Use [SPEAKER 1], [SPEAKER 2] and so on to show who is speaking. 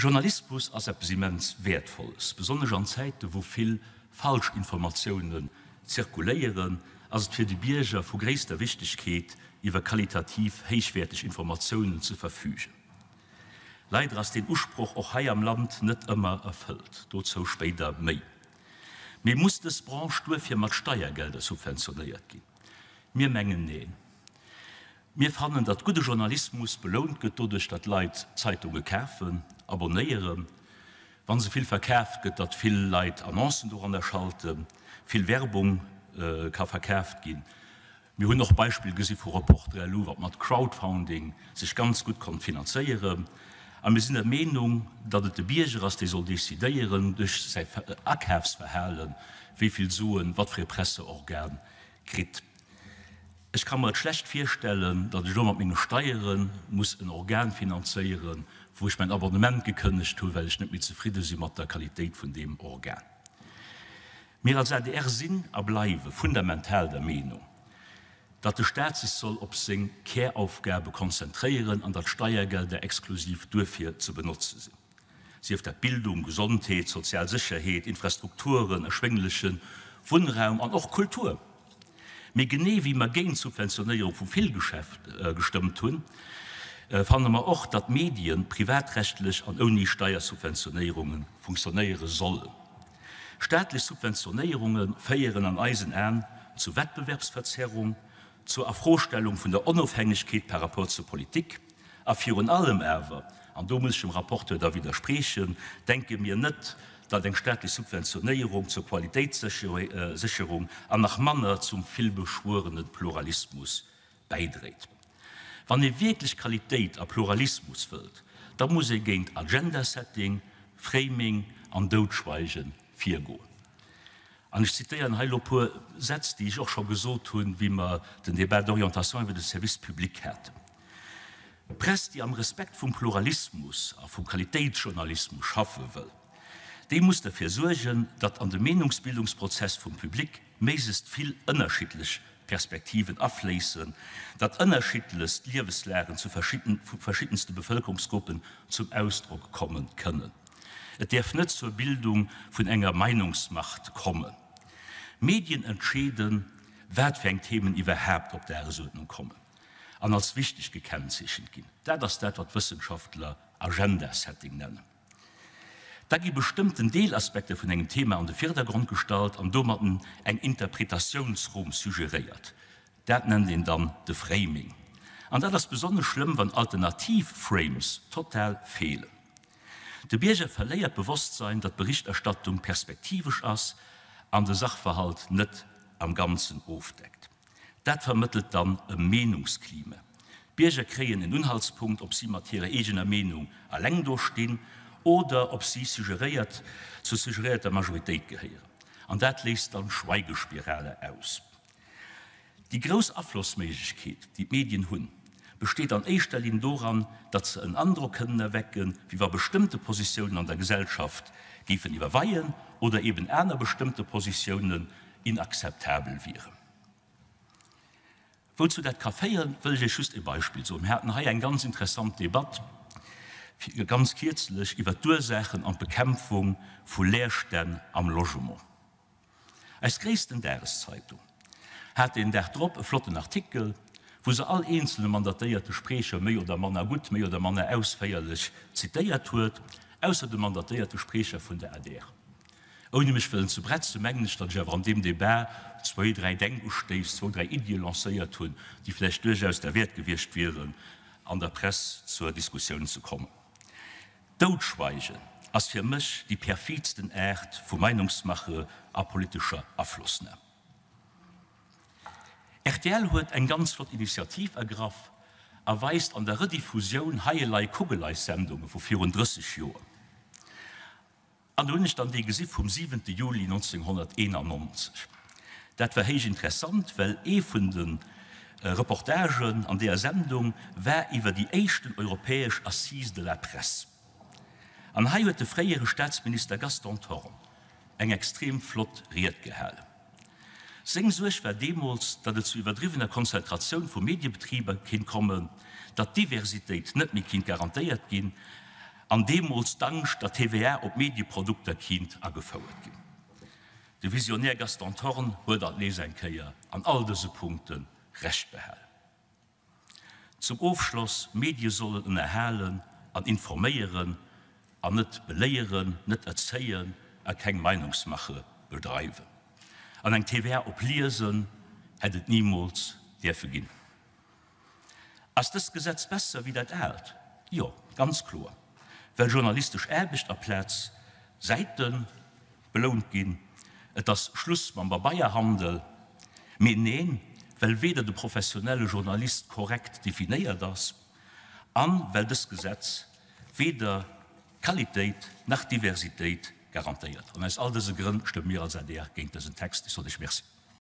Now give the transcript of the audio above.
[SPEAKER 1] Journalismus ass eppes immens Wäertvolles. Besonnesch an Zäite wou vill Falschinformatiounen zirkuléieren, ass et fir de Bierger vu gréisster Wichtegkeet, iwwer qualitativ héichwäerteg Informatiounen ze verfügen. Leider ass deen Usproch och hei am Land net ëmmer erfëllt. Dozou spéider méi. Mee muss dës Branche duerfir mat Steiergelder subventionéiert ginn? Mir mengen neen. Mir fannen, datt gudde Journalismus belount gëtt doduerch, datt Leit Zeitunge kafen, abonéieren. Wa se vill verkaaft gëtt, datt vill Leit Annoncen doranner schalten, vill Werbung ka verkaaft ginn. Mir hunn och Beispill gesi vu Reporter-lu, wat mat Crowdfounding sech ganz gutt konnt finanzéieren. A mir sinn der Meenung, datt et de Bierger ass, dee soll decidéieren duerch säi Akafsverhalen, wéi vill Suen wat fir e Presseorgan kritt. Ech ka mer et schlecht virstellen, datt ech elo mat menge Steiere muss en Organ finanzéieren, wou ech mäin Abonnement gekënnegt hu well ech net méi zefridde si mat der Qualitéit vun deem Organ. Mir als adr sinn a bleiwe fundamental der Meenung, datt de Staat sech soll op seng Käraufgabe konzentréieren an datt Steiergelder exklusiv duerfir ze benotze sinn. Sief dat Bildung, Gesondheet, sozial Sécherheet, Infrastrukturen, erschwéngleche Wunnraum an och Kultur. Mee genee wéi mer géint d'Subventionéierung vum Filmgeschäft gestëmmt hunn, fanne mer och, datt Medien privatrechtlech an ouni Steiersubventionéierunge funktionéiere sollen. Staatlech Subventionéierunge féieren an eisen Aen zu Wettbewerbsverzerrung, zur Afrostellung vun der Onofhängegkeet par rapport zur Politik a virun allem awer, an do muss ech dem Rapporteur da widdersprechen, denke mir net, datt eng staatlech Subventionéierung zur Qualitéitssécherung an nach manner zum villbeschwuerene Pluralismus bäidréit. Wann ee wierklech Qualitéit a Pluralismus wëllt, da muss ee géint Agenda-Setting, Framing an Doudschweigen virgoen. An ech zitéieren hei elo e puer Sätz, déi ech och scho gesot hunn, wéi mer den Débat d'orientation iwwer de Service public haten. D'Press, déi am Respekt vum Pluralismus a vum Qualitéitsjournalismus schaffe wëll, déi muss derfir suergen, datt an de Meenungsbildungsprozess vum Public méiglechst vill ënnerschiddlech Perspektiven afléissen, datt ënnerschiddlechst Lieweslagen zu vu verschiddenste Bevëlkerungsgruppen zum Ausdrock komme kënnen. Et däerf net zur Bildung vun enger Meinungsmacht kommen. Medien entscheeden, wat fir eng Themen iwwerhaapt op d'Dagesuerdnung kommen an als wichteg gekennzeechent ginn. Dat ass dat, wat d'Wëssenschaftler Agenda-Setting nennen. Da gi bestëmmten Deelaspekter vun engem Thema an de Virdergrond gestallt an domatten eng Interpretatiounsrumm suggeréiert. Dat nennt een dann de Framing. An dat ass besonnesch schlëmm, wann alternativ Frames total feelen. De Bierger verléiert d'Bewosstsein, datt d'Berichterstattung perspektivesch ass an de Sachverhalt net am Ganzen ofdeckt. Dat vermëttelt dann e Meenungsklima. D'Bierger kréien en Unhaltspunkt, ob si mat hirer eegener Meenung alleng do stinn oder ob si suggeréiert zur suggeréierter Majoritéit gehéieren. An dat léist dann Schweigespirale aus. Déi grouss Aflossméiglechkeet, déi d'Medien hunn, besteet an éischter Linn doran, datt se en Androck kënnen erwecken, wéi wa bestëmmte Positiounen an der Gesellschaft géifen iwwerweien oder eben aner bestëmmte Positiounen inakzeptabel wieren. Wouzou dat ka féieren, wëll ech Iech just e Beispill soen. Mir haten hei eng ganz interessant Debatt ganz kierzlech iwwert d'Ursaachen an d'Bekämpfung vu Leerstänn am Logement. Eis gréissten Dageszeitung hat deen Dag drop e flotten Artikel, wou se all eenzelne mandatéierte Spriecher méi oder manner gutt, méi oder manner ausféierlech zitéiert huet, ausser de mandatéierte Spriecher vun der adr. Ouni mech wëllen ze bretzen, mengen ech, datt ech awer an deem Debat zwou, dräi Denkustéiss, zwou, dräi Iddie lancéiert hunn, déi vläicht duerchaus derwäert gewiescht wieren, an der Press zur Diskussioun ze kommen. Doudschweigen ass fir mech déi perfidsten Aart vu Meinungsmache a politescher Aflossnam. Rtl huet eng ganz flott Initiativ ergraff a weist an der Rediffusioun Hei elei kuck elei Sendunge vu virun 30 Joer. An do hunn ech dann déi gesi vum siwente Juli 1991. Dat war héich interessant, well ee vun de Reportagen an deeër Sendung war iwwer déi éischten europäesch Assises de la presse. An hei huet de fréiere Staatsminister Gaston Thorn eng extrem flott Ried gehalen. Seng Suerg war deemools, datt et zu iwwerdriwwener Konzentratioun vu Mediebetriber kinnt kommen, datt d'Diversitéit net méi kinnt garantéiert ginn. An deemools d'Angscht, datt TVA op Medieprodukter kinnt agefouert ginn. De Visionär Gaston Thorn huet alt nees eng Kéier an all dëse Punkte Recht behalen. Zum Ofschloss, Medie sollen ënnerhalen an informéieren an net beléieren, net erzéien a keng Meinungsmache bedreiwen. An eng TVA op Liesen hätt et nimools däerfe ginn. Ass dëst Gesetz besser wéi dat aalt? Jo, ganz kloer, well journalistesch Aarbecht aplaz Säite belount ginn. Et ass Schluss mam Babeierhandel. Mee neen, well weder de professionelle Journalist korrekt definéiert ass an well dëst Gesetz weder Qualitéit nach Diversitéit garantéiert. An aus all dëse Grënn stëmme mir als adr géint dësen Text. Ech soen lech Merci.